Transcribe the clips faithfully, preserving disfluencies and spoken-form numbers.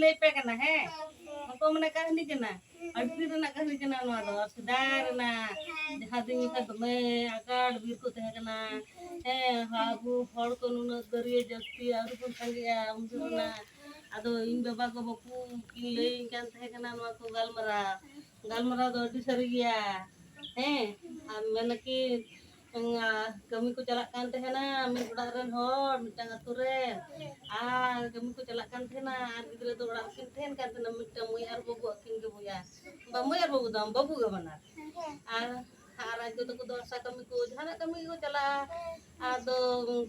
ᱞᱟᱹᱭ ᱯᱮ ᱠᱟᱱᱟ, ᱦᱮᱸ? ᱩᱱᱠᱩ ᱢᱟᱱᱮ ᱠᱟᱹᱦᱱᱤ ᱠᱟᱱᱟ, ᱟᱹᱰᱤ ᱫᱤᱱ ᱨᱮᱱᱟᱜ ᱠᱟᱹᱦᱱᱤ ᱠᱟᱱᱟ ᱱᱚᱣᱟ ᱫᱚ᱾ ᱥᱮᱫᱟᱭ ᱨᱮᱱᱟᱜ ᱡᱟᱦᱟᱸ ᱫᱤᱱ ᱡᱚᱠᱷᱟᱡ ᱫᱚᱢᱮ ᱟᱠᱟᱲ ᱵᱤᱨ ᱠᱚ ᱛᱟᱦᱮᱸ ᱠᱟᱱᱟ, ᱦᱮᱸ, ᱟᱵᱚ ᱦᱚᱲ ᱠᱚ ᱱᱩᱱᱟᱹᱜ ᱫᱟᱹᱨᱭᱟᱹ ᱡᱟᱹᱥᱛᱤ ᱟᱹᱣᱨᱤ ᱵᱚᱱ ᱥᱟᱸᱜᱮᱜᱼᱟ ᱩᱱ ᱡᱚᱦᱚᱜ ᱨᱮᱱᱟᱜ᱾ ᱟᱫᱚ ᱤᱧ ᱵᱟᱵᱟ ᱠᱚ ᱵᱟᱠᱚ ᱠᱤᱱ ᱞᱟᱹᱭᱟᱹᱧ ᱠᱟᱱ ᱛᱟᱦᱮᱸ ᱠᱟᱱᱟ ᱱᱚᱣᱟ ᱠᱚ ᱜᱟᱞᱢᱟᱨᱟᱣ᱾ ᱜᱟᱞᱢᱟᱨᱟᱣ ᱫᱚ ᱟᱹᱰᱤ ᱥᱟᱹᱨᱤ ᱜᱮᱭᱟ᱾ ᱦᱮᱸ, ᱟᱨ ᱢᱮᱱᱟᱠᱤᱱ, ᱠᱟᱹᱢᱤ ᱠᱚ ᱪᱟᱞᱟᱜ ᱠᱟᱱ ᱛᱟᱦᱮᱱᱟ ᱢᱤᱫ ᱚᱲᱟᱜ ᱨᱮᱱ ᱦᱚᱲ ᱢᱤᱫᱴᱟᱝ ᱟᱹᱛᱩ ᱨᱮ, ᱟᱨ ᱠᱟᱹᱢᱤ ᱠᱚ ᱪᱟᱞᱟᱜ ᱠᱟᱱ ᱛᱟᱦᱮᱱᱟ, ᱟᱨ ᱜᱤᱫᱽᱨᱟᱹ ᱫᱚ ᱚᱲᱟᱜ ᱨᱮᱠᱤᱱ ᱛᱟᱦᱮᱱ ᱠᱟᱱ ᱛᱟᱦᱮᱱᱟ, ᱢᱤᱫᱴᱟᱝ ᱢᱟᱹᱭ ᱟᱨ ᱵᱟᱹᱵᱩ ᱟᱹᱠᱤᱱ ᱜᱮ ᱵᱚᱭᱦᱟ᱾ ᱵᱟ, ᱢᱟᱹᱭ ᱟᱨ ᱵᱟᱹᱵᱩ ᱫᱚ ᱵᱟᱝ, ᱵᱟᱹᱵᱩ ᱜᱮ ᱵᱟᱱᱟᱨ᱾ ᱟᱨ, ᱟᱨ ᱟᱡ ᱜᱚ ᱛᱟᱠᱚ ᱫᱚ ᱦᱟᱥᱟ ᱠᱟᱹᱢᱤ ᱠᱚ ᱡᱟᱦᱟᱱᱟᱜ ᱠᱟᱹᱢᱤ ᱜᱮᱠᱚ ᱪᱟᱞᱟᱜᱼᱟ᱾ ᱟᱫᱚ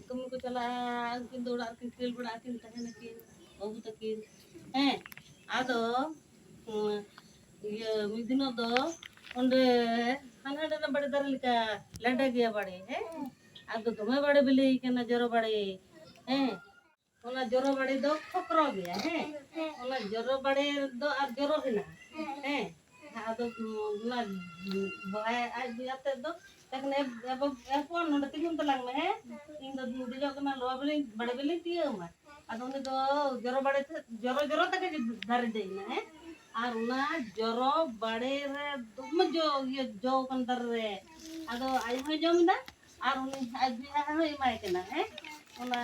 ᱠᱟᱹᱢᱤ ᱠᱚ ᱪᱟᱞᱟᱜᱼᱟ, ᱩᱱᱠᱤᱱ ᱫᱚ ᱚᱲᱟᱜ ᱨᱮᱠᱤᱱ ᱠᱷᱮᱞ ᱵᱟᱲᱟᱜ ᱟᱹᱠᱤᱱ ᱛᱟᱦᱮᱱᱟᱠᱤᱱ, ᱵᱟᱹᱵᱩ ᱛᱟᱹᱠᱤᱱ᱾ ᱦᱮᱸ, ᱟᱫᱚ ᱤᱭᱟᱹ ᱢᱤᱫ ᱫᱤᱱᱚᱜ ᱫᱚ ᱚᱸᱰᱮ ᱦᱟᱱᱟ ᱦᱟᱸᱰᱮ ᱵᱟᱲᱮ ᱫᱟᱨᱮ ᱞᱮᱠᱟ ᱞᱮᱸᱰᱮ ᱜᱮᱭᱟ ᱵᱟᱲᱮ, ᱦᱮᱸ? ᱟᱫᱚ ᱫᱚᱢᱮ ᱵᱟᱲᱮ ᱵᱤᱞᱤ ᱠᱟᱱᱟ, ᱡᱚᱨᱚ ᱵᱟᱲᱮ, ᱦᱮᱸ? ᱚᱱᱟ ᱡᱚᱨᱚ ᱵᱟᱲᱮ ᱫᱚ ᱠᱷᱚᱠᱨᱚ ᱜᱮᱭᱟ, ᱦᱮᱸ? ᱚᱱᱟ ᱡᱚᱨᱚ ᱵᱟᱲᱮ ᱫᱚ ᱟᱨ ᱡᱚᱨᱚ ᱦᱮᱱᱟᱜᱼᱟ, ᱦᱮᱸ? ᱟᱫᱚ ᱚᱱᱟ ᱵᱟᱭ ᱟᱡ ᱵᱚᱭᱦᱟ ᱛᱮᱫ ᱫᱚ ᱛᱚᱠᱷᱚᱱ ᱮ, ᱮ, ᱵᱟᱹᱵᱩ, ᱮ ᱦᱚᱯᱚᱱ, ᱱᱚᱰᱮ ᱛᱤᱸᱜᱩᱱ ᱛᱟᱞᱟᱝ ᱢᱮ, ᱦᱮᱸ? ᱤᱧ ᱫᱚ ᱫᱮᱡᱚᱜ ᱠᱟᱱᱟ, ᱞᱚᱣᱟ ᱵᱤᱞᱤ, ᱵᱟᱲᱮ ᱵᱤᱞᱤᱧ ᱛᱤᱭᱟᱹᱜ ᱟᱢᱟ᱾ ᱟᱫᱚ ᱩᱱᱤ ᱫᱚ ᱡᱚᱨᱚ ᱵᱟᱲᱮ ᱛᱮ, ᱡᱚᱨᱚ ᱡᱚᱨᱚ ᱛᱮᱜᱮ ᱫᱟᱨᱮ ᱫᱮᱡ ᱮᱱᱟ, ᱦᱮᱸ? ᱟᱨ ᱚᱱᱟ ᱡᱚᱨᱚ ᱵᱟᱲᱮ ᱨᱮ ᱫᱚᱢᱮ ᱡᱚ, ᱤᱭᱟᱹ, ᱡᱚ ᱠᱟᱱ ᱫᱟᱨᱮ ᱨᱮ᱾ ᱟᱫᱚ ᱟᱡ ᱦᱚᱸᱭ ᱡᱚᱢ ᱮᱫᱟ ᱟᱨ ᱩᱱᱤ ᱟᱡ ᱵᱚᱭᱦᱟ ᱦᱚᱸᱭ ᱮᱢᱟᱭ ᱠᱟᱱᱟ, ᱦᱮᱸ? ᱚᱱᱟ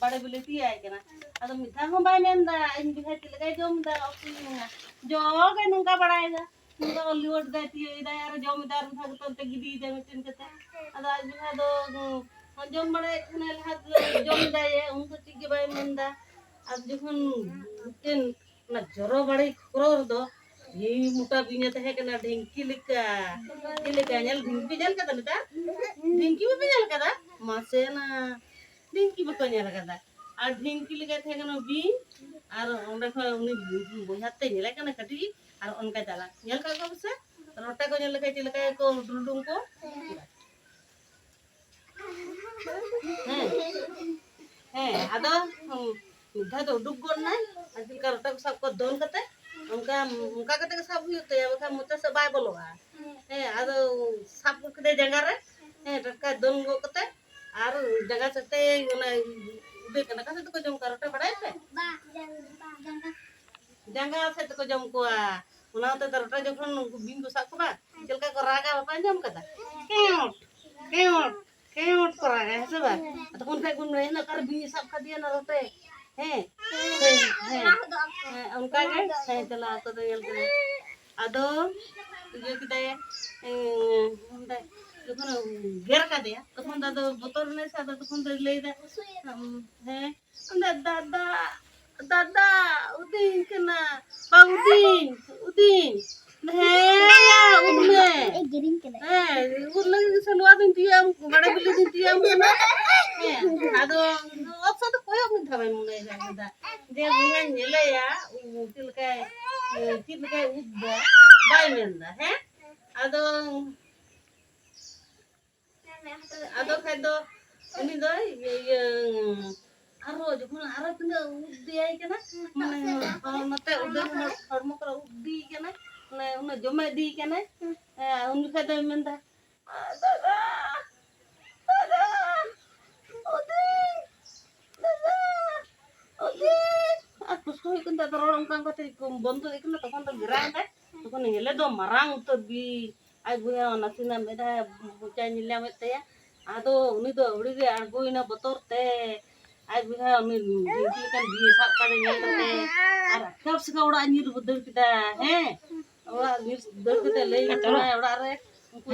ᱵᱟᱲᱮ ᱵᱤᱞᱤ ᱛᱤᱭᱟᱹᱜ ᱟᱭ ᱠᱟᱱᱟ᱾ ᱟᱫᱚ ᱢᱤᱫ ᱫᱷᱟᱣ ᱦᱚᱸ ᱵᱟᱭ ᱢᱮᱱ ᱮᱫᱟ, ᱤᱧ ᱵᱚᱭᱦᱟ ᱪᱮᱫ ᱞᱮᱠᱟᱭ ᱡᱚᱢ ᱮᱫᱟ, ᱚᱠᱚᱭ ᱡᱚᱢᱟ? ᱡᱚ ᱜᱮ ᱱᱚᱝᱠᱟ ᱵᱟᱲᱟᱭᱮᱫᱟ᱾ ᱱᱚᱝᱠᱟ ᱞᱤᱣᱟᱹᱴ ᱫᱟᱭ, ᱛᱤᱭᱟᱹᱜ ᱮᱫᱟᱭ ᱟᱨ ᱡᱚᱢ ᱮᱫᱟᱭ, ᱟᱨ ᱢᱤᱫ ᱫᱷᱟᱣ ᱵᱚᱛᱚᱨ ᱛᱮ ᱜᱤᱰᱤᱭᱮᱫᱟᱭ ᱢᱤᱫᱴᱮᱱ ᱠᱟᱛᱮ᱾ ᱟᱫᱚ ᱟᱡ ᱵᱚᱭᱦᱟ ᱫᱚ, ᱩᱸ, ᱡᱚᱢ ᱵᱟᱲᱟᱭᱮᱫ ᱠᱷᱟᱱᱮ ᱞᱟᱦᱟ ᱛᱮᱫᱚ ᱡᱚᱢ ᱮᱫᱟᱭ, ᱩᱱ ᱫᱚ ᱪᱮᱫ ᱜᱮ ᱵᱟᱭ ᱢᱮᱱ ᱮᱫᱟ᱾ ᱟᱨ ᱡᱚᱠᱷᱚᱱ ᱢᱤᱫᱴᱮᱱ ᱚᱱᱟ ᱡᱚᱨᱚ ᱵᱟᱲᱮ ᱠᱷᱚᱠᱨᱚ ᱨᱮᱫᱚ ᱡᱮ ᱢᱚᱴᱟ ᱵᱤᱧᱮ ᱛᱟᱦᱮᱸ ᱠᱟᱱᱟ, ᱰᱷᱤᱝᱠᱤ ᱞᱮᱠᱟ᱾ ᱪᱮᱫ ᱞᱮᱠᱟ ᱧᱮᱞ, ᱰᱷᱤᱝᱠᱤ ᱯᱮ ᱧᱮᱞ ᱠᱟᱫᱟ ᱱᱮᱛᱟᱨ? ᱰᱷᱤᱝᱠᱤ ᱵᱟᱯᱮ ᱧᱮᱞ ᱠᱟᱫᱟ? ᱢᱟᱥᱮ ᱱᱟ, ᱰᱷᱤᱝᱠᱤ ᱵᱟᱠᱚ ᱧᱮᱞ ᱠᱟᱫᱟ᱾ ᱟᱨ ᱰᱷᱤᱝᱠᱤ ᱞᱮᱠᱟ ᱛᱟᱦᱮᱸ ᱠᱟᱱᱟ ᱵᱤᱧ, ᱟᱨ ᱚᱸᱰᱮ ᱠᱷᱚᱱ ᱩᱱᱤ ᱵᱚᱭᱦᱟ ᱛᱮ ᱧᱮᱞᱮ ᱠᱟᱱᱟ ᱠᱟᱹᱴᱤᱡ, ᱟᱨ ᱚᱱᱠᱟᱭ ᱪᱟᱞᱟᱜ᱾ ᱧᱮᱞ ᱠᱟᱜ ᱠᱚᱣᱟ ᱯᱮᱥᱮ? ᱨᱚᱴᱮ ᱠᱚ ᱧᱮᱞ ᱞᱮᱠᱷᱟᱱ ᱪᱮᱫ ᱞᱮᱠᱟ ᱠᱚ ᱰᱩᱞᱰᱩᱝ ᱠᱚ? ᱦᱮᱸ, ᱦᱮᱸ, ᱟᱫᱚ, ᱦᱩᱸ, ᱢᱤᱫ ᱫᱷᱟᱣ ᱫᱚ ᱩᱰᱩᱠ ᱜᱚᱫ ᱱᱟᱭ, ᱟᱨ ᱪᱮᱫ ᱞᱮᱠᱟ ᱨᱚᱴᱮ ᱠᱚ ᱥᱟᱵ ᱠᱚᱣᱟ ᱫᱚᱱ ᱠᱟᱛᱮ, ᱚᱱᱠᱟ, ᱚᱱᱠᱟ ᱠᱟᱛᱮ ᱜᱮ ᱥᱟᱵ ᱦᱩᱭᱩᱜ ᱛᱟᱭᱟ, ᱵᱟᱠᱷᱟᱱ ᱢᱚᱪᱟ ᱥᱮᱫ ᱵᱟᱭ ᱵᱚᱞᱚᱜᱼᱟ᱾ ᱦᱮᱸ, ᱟᱫᱚ ᱥᱟᱵ ᱜᱚᱫ ᱠᱮᱫᱟᱭ ᱡᱟᱸᱜᱟ ᱨᱮ, ᱦᱮᱸ, ᱴᱟᱴᱠᱟ ᱫᱚᱱ ᱜᱚᱫ ᱠᱟᱛᱮ, ᱟᱨ ᱡᱟᱸᱜᱟ ᱥᱮᱫ ᱛᱮ ᱚᱱᱟ ᱠᱟᱱᱟ, ᱚᱠᱟ ᱥᱮᱫ ᱛᱮᱠᱚ ᱡᱚᱢ ᱠᱚᱣᱟ ᱨᱚᱴᱮ, ᱵᱟᱲᱟᱭ ᱯᱮ? ᱵᱟ, ᱡᱟᱸᱜᱟ, ᱡᱟᱸᱜᱟ᱾ ᱡᱟᱸᱜᱟ ᱥᱮᱫ ᱛᱮᱠᱚ ᱡᱚᱢ ᱠᱚᱣᱟ᱾ ᱚᱱᱟ ᱦᱚᱛᱮ ᱛᱮ ᱨᱚᱴᱮ ᱡᱚᱠᱷᱚᱱ ᱩᱱᱠᱩ ᱵᱤᱧ ᱠᱚ ᱥᱟᱵ ᱠᱚᱣᱟ, ᱪᱮᱫ ᱞᱮᱠᱟ ᱠᱚ ᱨᱟᱜᱟ, ᱵᱟᱯᱮ ᱟᱸᱡᱚᱢ ᱠᱟᱫᱟ? ᱠᱮᱣᱴ, ᱠᱮᱣᱴ, ᱠᱮᱣᱴ ᱠᱚ ᱨᱟᱜᱟ, ᱦᱮᱸ ᱥᱮ ᱵᱟᱝ? ᱟᱫᱚ ᱩᱱ ᱠᱷᱟᱡ ᱵᱚᱱ ᱢᱮᱱᱟ, "ᱚᱠᱟᱨᱮ ᱵᱤᱧ ᱮ ᱥᱟᱵ ᱠᱟᱫᱮᱭᱟ ᱚᱱᱟ ᱨᱚᱴᱮ?" ᱦᱮᱸ, ᱦᱮᱸ, ᱦᱮᱸ, ᱚᱱᱠᱟ ᱜᱮ, ᱦᱮᱸ, ᱪᱟᱞᱟᱣ ᱠᱟᱛᱮ ᱧᱮᱞ ᱠᱮᱫᱟ᱾ ᱟᱫᱚ ᱤᱭᱟᱹ ᱠᱮᱫᱟᱭ, ᱮᱸ, ᱡᱚᱠᱷᱚᱱ ᱜᱮᱨ ᱠᱟᱫᱮᱭᱟ, ᱛᱚᱠᱷᱚᱱ ᱫᱚ ᱟᱫᱚ ᱵᱚᱛᱚᱨ ᱮᱱᱟᱭ ᱥᱮ, ᱟᱫᱚ ᱛᱚᱠᱷᱚᱱ ᱫᱚᱭ ᱞᱟᱹᱭᱫᱟ, ᱦᱮᱸ, ᱫᱟᱫᱟ, ᱫᱟᱫᱟ, ᱩᱫᱤᱧ ᱠᱟᱱᱟ, ᱵᱟ ᱩᱫᱤᱧ, ᱩᱫᱤᱧ, ᱦᱮᱸ ᱭᱟ, ᱩᱫ ᱢᱮ᱾ ᱮ, ᱜᱮᱨᱤᱧ ᱠᱟᱱᱟ᱾ ᱦᱮᱸ, ᱩᱫ ᱞᱟᱹᱜᱤᱫ ᱥᱮ ᱱᱚᱣᱟ ᱫᱚᱧ ᱛᱤᱭᱟᱹᱜ ᱟᱢ, ᱵᱟᱲᱮ ᱵᱤᱞᱤ ᱫᱚᱧ ᱛᱤᱭᱟᱹᱜ ᱟᱢ ᱠᱟᱱᱟ᱾ ᱦᱮᱸ, ᱟᱫᱚ ᱚᱛ ᱥᱮᱫ ᱫᱚ ᱠᱚᱭᱚᱜ ᱢᱤᱫ ᱫᱷᱟᱣ ᱮ ᱢᱚᱱᱮᱭᱮᱫᱟ, ᱡᱮ ᱵᱚᱭᱦᱟᱧ ᱧᱮᱞᱮᱭᱟ, ᱩᱱᱤ ᱪᱮᱫ ᱞᱮᱠᱟᱭ, ᱪᱮᱫ ᱞᱮᱠᱟᱭ ᱩᱫ ᱫᱟ, ᱵᱟᱭ ᱢᱮᱱᱫᱟ, ᱦᱮᱸ? ᱟᱫᱚ ᱟᱫᱚ ᱠᱷᱟᱡ ᱫᱚ ᱩᱱᱤ ᱫᱚᱭ ᱤᱭᱟᱹ, ᱤᱭᱟᱹ, ᱟᱨᱚ ᱡᱚᱠᱷᱚᱱ ᱟᱨᱚ ᱛᱤᱱᱟᱹᱜ ᱩᱫ ᱤᱫᱤᱭᱟᱭ ᱠᱟᱱᱟ, ᱢᱟᱱᱮ, ᱱᱚᱛᱮ ᱩᱰᱟᱹᱱ ᱦᱚᱲᱢᱚ ᱠᱚᱨᱮ ᱩᱫ ᱤᱫᱤᱭ ᱠᱟᱱᱟᱭ, ᱢᱟᱱᱮ, ᱩᱱᱟᱹᱜ ᱡᱚᱢᱮ ᱤᱫᱤᱭ ᱠᱟᱱᱟᱭ᱾ ᱦᱮᱸ, ᱩᱱ ᱡᱚᱠᱷᱟᱡ ᱫᱚᱭ ᱢᱮᱱᱫᱟ, "ᱫᱟᱫᱟ, ᱫᱟᱫᱟ, ᱩᱫᱤ, ᱫᱟᱫᱟ, ᱩᱫᱤ", ᱟᱨ ᱠᱩᱥᱠᱩ ᱦᱩᱭᱩᱜ ᱠᱟᱱ ᱛᱟᱭᱟ, ᱟᱫᱚ ᱨᱚᱲ ᱚᱱᱠᱟ ᱚᱱᱠᱟ ᱛᱮ ᱵᱚᱱᱫᱚ ᱤᱫᱤᱜ ᱠᱟᱱᱟ, ᱛᱚᱠᱷᱚᱱ ᱫᱚ ᱜᱷᱮᱨᱟᱣ ᱮᱱᱟᱭ, ᱛᱚᱠᱷᱚᱱ ᱧᱮᱞᱮ ᱫᱚ ᱢᱟᱨᱟᱝ ᱩᱛᱟᱹᱨ ᱵᱤᱧ, ᱟᱡ ᱵᱚᱭᱦᱟ ᱦᱚᱸ ᱱᱟᱥᱮᱱᱟᱜ ᱢᱮᱫ ᱦᱟᱸ ᱢᱚᱪᱟᱭ ᱧᱮᱞ ᱧᱟᱢᱮᱫ ᱛᱟᱭᱟ, ᱟᱫᱚ ᱩᱱᱤ ᱫᱚ ᱟᱹᱣᱲᱤ ᱜᱮ ᱟᱬᱜᱚᱭᱮᱱᱟ ᱵᱚᱛᱚᱨ ᱛᱮ, ᱟᱡ ᱵᱚᱭᱦᱟ ᱩᱱᱤ ᱰᱷᱤᱝᱠᱤ ᱞᱮᱠᱟᱱ ᱵᱤᱧ ᱥᱟᱵ ᱠᱟᱫᱮ ᱧᱮᱞ ᱠᱟᱛᱮ, ᱟᱨ ᱟᱠᱟᱵ ᱥᱮᱠᱟ ᱚᱲᱟᱜ ᱧᱤᱨ ᱫᱟᱹᱲ ᱠᱮᱫᱟ, ᱦᱮᱸ, ᱚᱲᱟᱜ ᱧᱤᱨ ᱫᱟᱹᱲ ᱠᱟᱛᱮ ᱞᱟᱹᱭ ᱠᱟᱱᱟᱭ ᱚᱲᱟᱜ ᱨᱮ, ᱩᱱᱠᱩ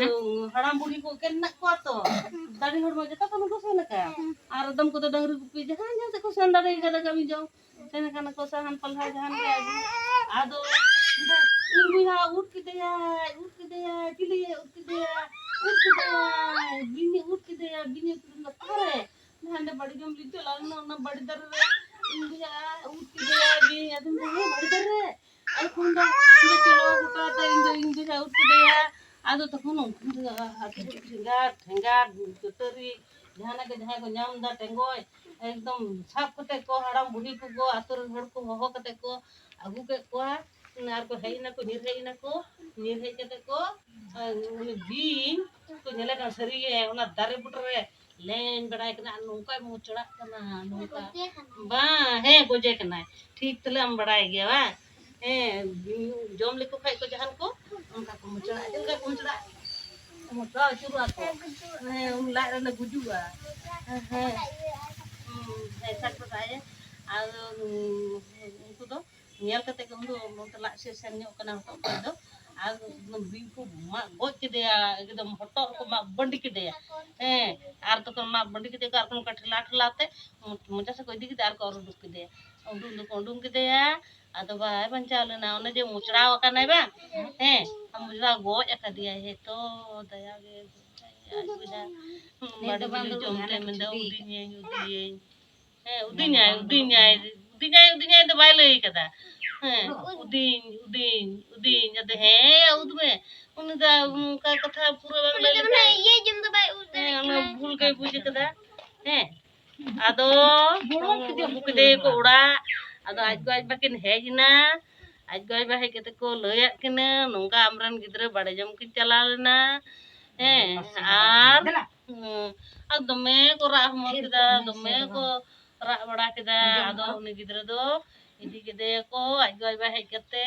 ᱦᱟᱲᱟᱢ ᱵᱩᱲᱦᱤ ᱠᱚ ᱮᱠᱮᱱ ᱢᱮᱱᱟᱜ ᱠᱚᱣᱟ ᱛᱚ, ᱫᱟᱲᱮ ᱦᱚᱲᱢᱚ ᱡᱚᱛᱚ ᱠᱟᱹᱢᱤ ᱠᱚ ᱥᱮᱱ ᱟᱠᱟᱱ, ᱟᱨ ᱟᱫᱚᱢ ᱠᱚᱫᱚ ᱰᱟᱹᱝᱨᱤ ᱜᱩᱯᱤ ᱡᱟᱦᱟᱸ ᱡᱟᱦᱟᱸ ᱥᱮᱫ ᱠᱚ ᱥᱮᱱ ᱫᱟᱲᱮ ᱠᱟᱫᱟ ᱠᱟᱹᱢᱤ ᱡᱚᱝ, ᱥᱮᱱ ᱟᱠᱟᱱᱟ ᱠᱚ ᱥᱟᱦᱟᱱ ᱯᱟᱞᱦᱟ ᱡᱟᱦᱟᱱ ᱜᱮ ᱟᱹᱜᱩ᱾ ᱟᱫᱚ ᱤᱧ ᱵᱚᱭᱦᱟ ᱩᱫ ᱠᱮᱫᱮᱭᱟᱭ, ᱩᱫ ᱠᱮᱫᱮᱭᱟᱭ, ᱪᱤᱞᱤᱭᱮ ᱩᱫ ᱠᱮᱫᱮᱭᱟ? ᱩᱫ ᱠᱮᱫᱮᱭᱟᱭ, ᱵᱤᱧᱮ ᱩᱫ ᱠᱮᱫᱮᱭᱟ, ᱵᱤᱧᱮ ᱩᱫ ᱠᱮᱫᱮᱭᱟ᱾ ᱚᱠᱟᱨᱮ? ᱦᱟᱸᱰᱮ ᱵᱟᱲᱜᱮᱢ ᱞᱤᱧ ᱪᱟᱞᱟᱣ ᱞᱮᱱᱟ, ᱚᱱᱟ ᱵᱟᱲᱮ ᱫᱟᱨᱮ ᱨᱮ ᱤᱧ ᱵᱚᱭᱦᱟ ᱩᱫ ᱠᱮᱫᱮᱭᱟᱭ ᱵᱤᱧ᱾ ᱟᱫᱚᱧ ᱢᱮᱱᱫᱟ, "ᱦᱮᱸ, ᱵᱟᱲᱮ ᱫᱟᱨᱮ ᱨᱮ?" ᱟᱫᱚ ᱠᱷᱚᱱ ᱫᱚ ᱤᱧ ᱫᱚ ᱪᱚᱞᱚ ᱜᱚᱴᱟ ᱛᱮ ᱤᱧ ᱫᱚ ᱤᱧ ᱵᱚᱭᱦᱟ ᱩᱫ ᱠᱮᱫᱮᱭᱟ᱾ ᱟᱫᱚ ᱛᱚᱠᱷᱚᱱ ᱩᱱᱠᱩ ᱫᱚ ᱦᱟᱹᱠᱩ ᱴᱷᱮᱸᱜᱟ, ᱴᱷᱮᱸᱜᱟ, ᱠᱟᱹᱴᱟᱹᱨᱤ, ᱡᱟᱦᱟᱱᱟᱜ ᱜᱮ ᱡᱟᱦᱟᱸᱭ ᱠᱚ ᱧᱟᱢ ᱮᱫᱟ ᱴᱮᱸᱜᱚᱡ, ᱮᱠᱫᱚᱢ ᱥᱟᱵ ᱠᱟᱛᱮ ᱠᱚ ᱦᱟᱲᱟᱢ ᱵᱩᱲᱦᱤ ᱠᱚᱠᱚ ᱟᱹᱛᱩ ᱨᱮᱱ ᱦᱚᱲ ᱠᱚ ᱦᱚᱦᱚ ᱠᱟᱛᱮ ᱠᱚ ᱟᱹᱜᱩ ᱠᱮᱫ ᱠᱚᱣᱟ᱾ ᱟᱨ ᱠᱚ ᱦᱮᱡ ᱮᱱᱟ ᱠᱚ, ᱧᱤᱨ ᱦᱮᱡ ᱮᱱᱟ ᱠᱚ, ᱧᱤᱨ ᱦᱮᱡ ᱠᱟᱛᱮ ᱠᱚ, ᱟᱨ ᱩᱱᱤ ᱵᱤᱧ ᱠᱚ ᱧᱮᱞᱮ ᱠᱟᱱᱟ ᱥᱟᱹᱨᱤᱜᱮ ᱚᱱᱟ ᱫᱟᱨᱮ ᱵᱩᱴᱟᱹ ᱨᱮ ᱞᱮᱧ ᱵᱟᱲᱟᱭ ᱠᱟᱱᱟ, ᱟᱨ ᱱᱚᱝᱠᱟᱭ ᱢᱩᱪᱲᱟᱜ ᱠᱟᱱᱟ, ᱱᱚᱝᱠᱟ᱾ ᱵᱟᱝ, ᱦᱮᱸ, ᱜᱚᱡᱮ ᱠᱟᱱᱟᱭ᱾ ᱴᱷᱤᱠ, ᱛᱟᱦᱞᱮ ᱟᱢ ᱵᱟᱲᱟᱭ ᱜᱮᱭᱟ, ᱵᱟᱝ? ᱦᱮᱸ, ᱡᱚᱢ ᱞᱮᱠᱚ ᱠᱷᱟᱡ ᱠᱚ ᱡᱟᱦᱟᱱ ᱠᱚ, ᱚᱱᱠᱟ ᱠᱚ ᱢᱩᱪᱲᱟᱜᱼᱟ᱾ ᱪᱮᱫ ᱞᱮᱠᱟ ᱠᱚ ᱢᱩᱪᱲᱟᱜᱼᱟ? ᱢᱚᱪᱲᱟ ᱟᱹᱪᱩᱨᱚᱜᱼᱟ ᱠᱚ᱾ ᱦᱮᱸ, ᱩᱱ ᱞᱟᱡ ᱨᱮᱞᱮ ᱜᱩᱡᱩᱜᱼᱟ᱾ ᱦᱮᱸ, ᱦᱮᱸ᱾ ᱦᱩᱸ, ᱦᱮᱸ, ᱥᱟᱴ ᱯᱟᱴᱟᱭᱮ᱾ ᱟᱫᱚ, ᱩᱱᱠᱩ ᱫᱚ ᱧᱮᱞ ᱠᱟᱛᱮ ᱜᱮ ᱩᱱ ᱫᱚ ᱱᱚᱛᱮ ᱞᱟᱡ ᱥᱮᱫ ᱥᱮᱱ ᱧᱚᱜ ᱠᱟᱱᱟ ᱦᱚᱴᱚᱜ ᱠᱷᱚᱡ ᱫᱚ᱾ ᱟᱨ ᱵᱤᱧ ᱠᱚ ᱢᱟᱜ ᱜᱚᱡ ᱠᱮᱫᱮᱭᱟ, ᱮᱠᱫᱚᱢ ᱦᱚᱴᱚᱜ ᱨᱮᱠᱚ ᱢᱟᱜ ᱵᱟᱺᱰᱤ ᱠᱮᱫᱮᱭᱟ᱾ ᱦᱮᱸ, ᱟᱨ ᱛᱚᱠᱷᱚᱱ ᱢᱟᱜ ᱵᱟᱺᱰᱤ ᱠᱮᱫᱮᱭᱟ ᱠᱚ, ᱟᱨ ᱠᱚ ᱱᱚᱝᱠᱟ ᱴᱷᱮᱞᱟ ᱴᱷᱮᱞᱟ ᱛᱮ ᱢᱚᱪᱟ ᱥᱮᱫ ᱠᱚ ᱤᱫᱤ ᱠᱮᱫᱮᱭᱟ ᱟᱨ ᱠᱚ ᱚᱨ ᱩᱰᱩᱠ ᱠᱮᱫᱮᱭᱟ᱾ ᱩᱰᱩᱝ ᱫᱚᱠᱚ ᱩᱰᱩᱝ ᱠᱮᱫᱮᱭᱟ, ᱟᱫᱚ ᱵᱟᱭ ᱵᱟᱧᱪᱟᱣ ᱞᱮᱱᱟ᱾ ᱚᱱᱮ ᱡᱮ ᱢᱚᱪᱲᱟᱣ ᱟᱠᱟᱱᱟᱭ ᱵᱟᱝ, ᱦᱮᱸ, ᱢᱚᱪᱲᱟᱣ ᱜᱚᱡ ᱟᱠᱟᱫᱮᱭᱟᱭ᱾ ᱦᱮᱸ ᱛᱚ, ᱫᱟᱭᱟ ᱜᱮ, ᱟᱡ ᱵᱚᱭᱦᱟ᱾ ᱦᱩᱸ, ᱱᱤᱛ ᱫᱚ ᱵᱟᱹᱲᱤᱡ ᱵᱟᱝ ᱵᱟᱹᱲᱤᱡ ᱫᱩᱲᱩᱵ ᱡᱚᱢ ᱠᱟᱱᱟ, ᱛᱮ ᱢᱮᱱᱫᱟ, ᱠᱤᱪᱷᱩ ᱫᱤᱱ᱾ ᱩᱰᱤᱧᱟᱹᱧ, ᱩᱰᱤᱧᱟᱹᱧ᱾ ᱦᱮᱸ, ᱩᱰᱤᱧᱟᱭ, ᱩᱰᱤᱧᱟᱭ, ᱩᱰᱤᱧᱟᱭ, ᱩᱰᱤᱧᱟᱭ ᱫᱚ ᱵᱟᱭ ᱞᱟᱹᱭ ᱠᱟᱫᱟ᱾ ᱦᱮᱸ, ᱩᱰᱤᱧ, ᱩᱰᱤᱧ, ᱩᱰᱤᱧ᱾ ᱟᱫᱚ ᱦᱮᱸ, ᱩᱫ ᱢᱮ᱾ ᱩᱱᱤ ᱫᱚ ᱚᱱᱠᱟ ᱠᱟᱛᱷᱟ ᱯᱩᱨᱟᱹ ᱵᱟᱝ ᱞᱟᱹᱭ ᱞᱮᱠᱷᱟᱱ, ᱤᱭᱟᱹ ᱡᱚᱢ ᱫᱚ ᱵᱟᱭ ᱩᱫ ᱦᱮᱸ, ᱫᱟᱲᱮᱭᱟᱜ ᱚᱱᱟ ᱠᱟᱱᱟ᱾ ᱵᱷᱩᱞ ᱜᱮᱭ ᱵᱩᱡᱽ ᱠᱟᱫᱟ᱾ ᱦᱮᱸ, ᱟᱫᱚ ᱟᱹᱜᱩ ᱠᱮᱫᱮᱭᱟᱠᱚ ᱚᱲᱟᱜ᱾ ᱟᱫᱚ ᱟᱡ ᱜᱚ ᱟᱡ ᱵᱟ ᱠᱤᱱ ᱦᱮᱡ ᱮᱱᱟ᱾ ᱟᱡ ᱜᱚ ᱟᱡ ᱵᱟ ᱦᱮᱡ ᱠᱟᱛᱮ ᱠᱚ ᱞᱟᱹᱭᱟᱫ ᱠᱤᱱᱟᱹ, "ᱱᱚᱝᱠᱟ ᱟᱢᱨᱮᱱ ᱜᱤᱫᱽᱨᱟᱹ ᱵᱟᱲᱮ ᱡᱚᱢ ᱠᱤᱱ ᱪᱟᱞᱟᱣ ᱞᱮᱱᱟ᱾" ᱦᱮᱸ, ᱟᱨ, ᱦᱩᱸ, ᱟᱨ ᱫᱚᱢᱮ ᱠᱚ ᱨᱟᱜ ᱦᱚᱢᱚᱨ ᱠᱮᱫᱟ, ᱫᱚᱢᱮ ᱠᱚ ᱨᱟᱜ ᱵᱟᱲᱟ ᱠᱮᱫᱟ᱾ ᱟᱫᱚ ᱩᱱᱤ ᱜᱤᱫᱽᱨᱟᱹ ᱫᱚ ᱤᱫᱤ ᱠᱮᱫᱮᱭᱟᱠᱚ, ᱟᱡ ᱜᱚ ᱟᱡ ᱵᱟ ᱦᱮᱡ ᱠᱟᱛᱮ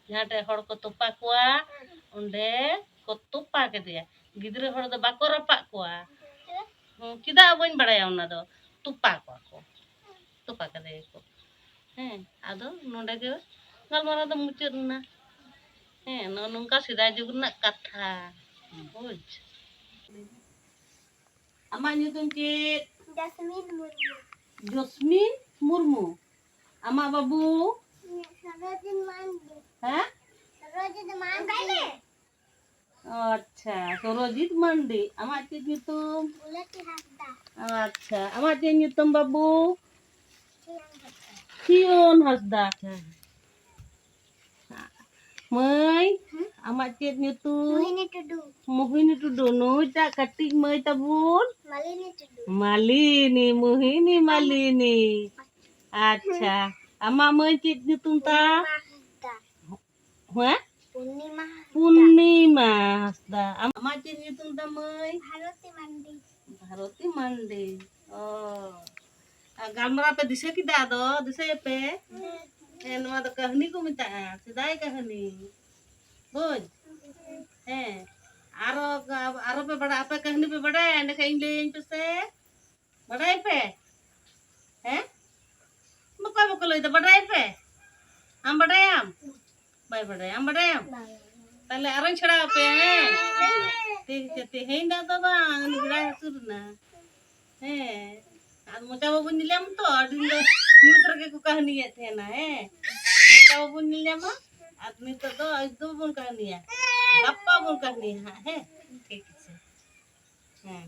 ᱡᱟᱦᱟᱸ ᱴᱷᱮᱡ ᱦᱚᱲ ᱠᱚ ᱛᱚᱯᱟ ᱠᱚᱣᱟ, ᱚᱸᱰᱮ ᱠᱚ ᱛᱚᱯᱟ ᱠᱮᱫᱮᱭᱟ᱾ ᱜᱤᱫᱽᱨᱟᱹ ᱦᱚᱲ ᱫᱚ ᱵᱟᱠᱚ ᱨᱟᱯᱟᱜ ᱠᱚᱣᱟ᱾ ᱦᱩᱸ, ᱪᱮᱫᱟᱜ ᱵᱟᱹᱧ ᱵᱟᱲᱟᱭᱟ ᱚᱱᱟ ᱫᱚ᱾ ᱛᱚᱯᱟ ᱠᱚᱣᱟ ᱠᱚ, ᱛᱚᱯᱟ ᱠᱟᱫᱮᱭᱟᱠᱚ᱾ ᱦᱮᱸ, ᱟᱫᱚ ᱱᱚᱰᱮ ᱜᱮ ᱜᱟᱞᱢᱟᱨᱟᱣ ᱫᱚ ᱢᱩᱪᱟᱹᱫ ᱮᱱᱟ᱾ ᱦᱮᱸ, ᱱᱚᱜᱼᱚ ᱱᱚᱝᱠᱟ ᱥᱮᱫᱟᱭ ᱡᱩᱜᱽ ᱨᱮᱱᱟᱜ ᱠᱟᱛᱷᱟ᱾ ᱵᱩᱡᱽ? ᱟᱢᱟᱜ ᱧᱩᱛᱩᱢ ᱪᱮᱫ? ᱡᱟᱥᱢᱤᱱ ᱢᱩᱨᱢᱩ᱾ ᱡᱚᱥᱢᱤᱱ ᱢᱩᱨᱢᱩ᱾ ᱟᱢᱟᱜ ᱵᱟᱹᱵᱩ? ᱥᱚᱨᱚᱡᱤᱛ ᱢᱟᱱᱰᱤ᱾ ᱦᱮᱸ? ᱥᱚᱨᱚᱡᱤᱛ ᱢᱟᱱᱰᱤ᱾ ᱟᱪᱪᱷᱟ, ᱥᱚᱨᱚᱡᱤᱛ ᱢᱟᱱᱰᱤ᱾ ᱟᱢᱟᱜ ᱪᱮᱫ ᱧᱩᱛᱩᱢ? ᱵᱩᱞᱟᱹᱴᱤ ᱦᱟᱸᱥᱫᱟ᱾ ᱟᱪᱪᱷᱟ, ᱟᱢᱟᱜ ᱪᱮᱫ ᱧᱩᱛᱩᱢ ᱵᱟᱹᱵᱩ? ᱥᱤᱭᱚᱱ ᱦᱟᱸᱥᱫᱟ᱾ ᱥᱤᱭᱚᱱ ᱦᱟᱸᱥᱫᱟ᱾ ᱦᱮᱸ᱾ ᱢᱟᱹᱭ, ᱦᱮᱸ? ᱟᱢᱟᱜ ᱪᱮᱫ ᱧᱩᱛᱩᱢ? ᱢᱳᱦᱤᱱᱤ ᱴᱩᱰᱩ᱾ ᱢᱳᱦᱤᱱᱤ ᱴᱩᱰᱩ᱾ ᱱᱩᱭᱴᱟᱜ ᱠᱟᱹᱴᱤᱡ ᱢᱟᱹᱭ ᱛᱟᱵᱚᱱ? ᱢᱟᱞᱤᱱᱤ ᱴᱩᱰᱩ᱾ ᱢᱟᱞᱤᱱᱤ, ᱢᱳᱦᱤᱱᱤ ᱢᱟᱞᱤᱱᱤ᱾ ᱟᱪᱪᱷᱟ, ᱟᱢᱟᱜ ᱢᱟᱹᱭ ᱪᱮᱫ ᱧᱩᱛᱩᱢ ᱛᱟᱭ? ᱯᱩᱨᱱᱤᱢᱟ ᱦᱟᱸᱥᱫᱟ᱾ ᱦᱮᱸ? ᱯᱩᱨᱱᱤᱢᱟ ᱦᱟᱸᱥᱫᱟ᱾ ᱯᱩᱨᱱᱤᱢᱟ ᱦᱟᱸᱥᱫᱟ᱾ ᱟᱢᱟᱜ ᱪᱮᱫ ᱧᱩᱛᱩᱢ ᱛᱟᱢ ᱢᱟᱹᱭ? ᱵᱷᱟᱨᱚᱛᱤ ᱢᱟᱱᱰᱤ᱾ ᱨᱚᱛᱤ ᱢᱟᱱᱰᱤ᱾ ᱚ᱾ ᱟᱨ ᱜᱟᱞᱢᱟᱨᱟᱣ ᱯᱮ ᱫᱤᱥᱟᱹ ᱠᱮᱫᱟ? ᱟᱫᱚ ᱫᱤᱥᱟᱹᱭᱟᱯᱮ? ᱦᱮᱸ, ᱱᱚᱣᱟ ᱫᱚ ᱠᱟᱹᱦᱱᱤ ᱠᱚ ᱢᱮᱛᱟᱜᱼᱟ, ᱥᱮᱫᱟᱭ ᱠᱟᱹᱦᱱᱤ᱾ ᱵᱩᱡᱽ? ᱦᱮᱸ᱾ ᱟᱨᱚ, ᱟᱨᱚ ᱯᱮ ᱵᱟᱲᱟᱭ, ᱟᱯᱮ ᱠᱟᱹᱦᱱᱤ ᱯᱮ ᱵᱟᱲᱟᱭᱟ? ᱮᱸᱰᱮᱠᱷᱟᱱ ᱤᱧ ᱞᱟᱹᱭᱟᱹᱧ ᱯᱮᱥᱮ᱾ ᱵᱟᱲᱟᱭᱟᱯᱮ? ᱦᱮᱸ? ᱵᱟᱠᱚ, ᱵᱟᱠᱚ ᱞᱟᱹᱭᱫᱟ, ᱵᱟᱰᱟᱭᱟᱯᱮ? ᱟᱢ ᱵᱟᱰᱟᱭᱟᱢ? ᱵᱟᱭ ᱵᱟᱰᱟᱭᱟ᱾ ᱟᱢ ᱵᱟᱰᱟᱭᱟᱢ? ᱛᱟᱦᱞᱮ ᱟᱨᱚᱧ ᱥᱮᱬᱟ ᱟᱯᱮᱭᱟ, ᱦᱮᱸ? ᱴᱷᱤᱠ ᱟᱪᱷᱮ, ᱛᱮᱦᱮᱧ ᱫᱚ ᱟᱫᱚ ᱵᱟᱝ, ᱩᱱᱤ ᱵᱮᱲᱟᱭ ᱦᱟᱹᱥᱩᱨ ᱮᱱᱟ᱾ ᱦᱮᱸ, ᱟᱨ ᱢᱚᱪᱟ ᱵᱟᱵᱚᱱ ᱧᱮᱞ ᱧᱟᱢ ᱛᱚ, ᱟᱹᱰᱤ ᱫᱤᱱ ᱫᱚ ᱧᱩᱛ ᱨᱮᱜᱮ ᱠᱚ ᱠᱟᱹᱦᱱᱤᱭᱮᱫ ᱛᱟᱦᱮᱱᱟ, ᱦᱮᱸ? ᱢᱚᱪᱟ ᱵᱟᱵᱚᱱ ᱧᱮᱞ ᱧᱟᱢᱟ, ᱟᱨ ᱱᱤᱛᱚᱜ ᱫᱚ ᱟᱹᱭᱩᱵ ᱫᱚ ᱵᱟᱵᱚᱱ ᱠᱟᱹᱦᱱᱤᱭᱟ, ᱜᱟᱯᱟ ᱵᱚᱱ ᱠᱟᱹᱦᱱᱤᱭᱟ ᱦᱟᱸᱜ, ᱦᱮᱸ? ᱴᱷᱤᱠ ᱟᱪᱷᱮ, ᱦᱮᱸ᱾